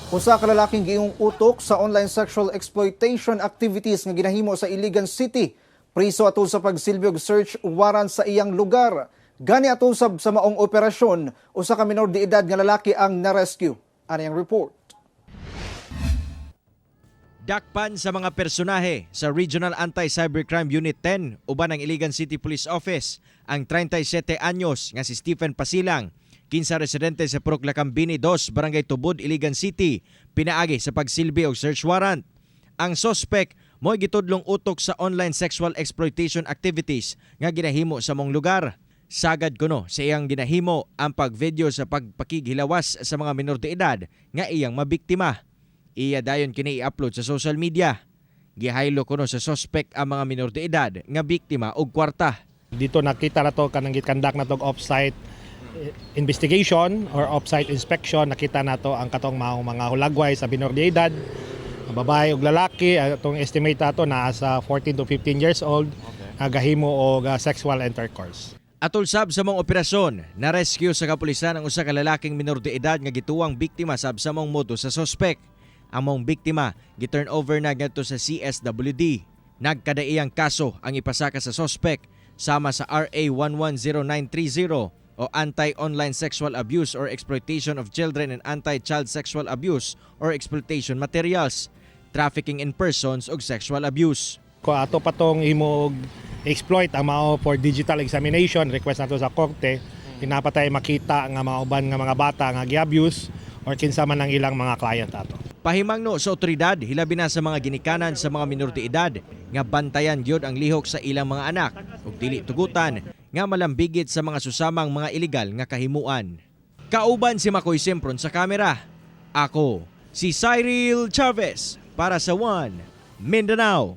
Usa ka lalaking giingong utok sa online sexual exploitation activities nga ginahimo sa Iligan City. Priso atol sa pagsilbi og search warrant sa iyang lugar. Gani atol sab sa maong operasyon, usa ka minor de edad nga lalaki ang na-rescue. Ani ang report. Dakpan sa mga personahe sa Regional Anti-Cybercrime Unit 10 uban ang Iligan City Police Office ang 37 anyos nga si Stephen Pasilang, kinsa residente sa Purok Lakambini 2, Barangay Tubod, Iligan City, pinaagi sa pagsilbi og search warrant. Ang suspect mo'y gitudlong utok sa online sexual exploitation activities nga ginahimo sa maong lugar. Sagad kuno sa iyang ginahimo ang pagvideo sa pagpakighilawas sa mga minor de edad nga iyang mabiktima. Iya dayon kini i-upload sa social media. Gihaylo kuno sa suspect ang mga minor de edad nga biktima og kwarta. Dito nakita na to kanang gikandak na to off-site investigation or off-site inspection. Nakita nato ang katong maong mga hulagway sa minor de edad, ang babae ug lalaki. Atong estimate ato naa sa 14 to 15 years old nga gahimo og sexual intercourse. Atol sab sa maong operasyon, na-rescue sa kapulisan ang usa ka lalaking minor de edad nga gituwang biktima sab sa maong modus sa suspect. Ang maong biktima gi-turn over na ngadto sa CSWD. Nagkadaiyang kaso ang ipasaka sa suspect sama sa RA 110930 o Anti-Online Sexual Abuse or Exploitation of Children and Anti-Child Sexual Abuse or Exploitation Materials, Trafficking in Persons ug Sexual Abuse. Ko ato pa tong imo exploit ang mao for digital examination request nato sa korte, kinapatay makita nga mga uban nga mga bata nga gi-abuse or kinsa man ang ilang mga client ato. Pahimangno sa otoridad, hilabi na sa mga ginikanan sa mga minor de edad nga bantayan gyud ang lihok sa ilang mga anak ug dili tugutan nga malambigit sa mga susamang mga ilegal nga kahimuan. Kauban si Makoy Sempron sa kamera. Ako, si Cyril Chavez para sa One Mindanao.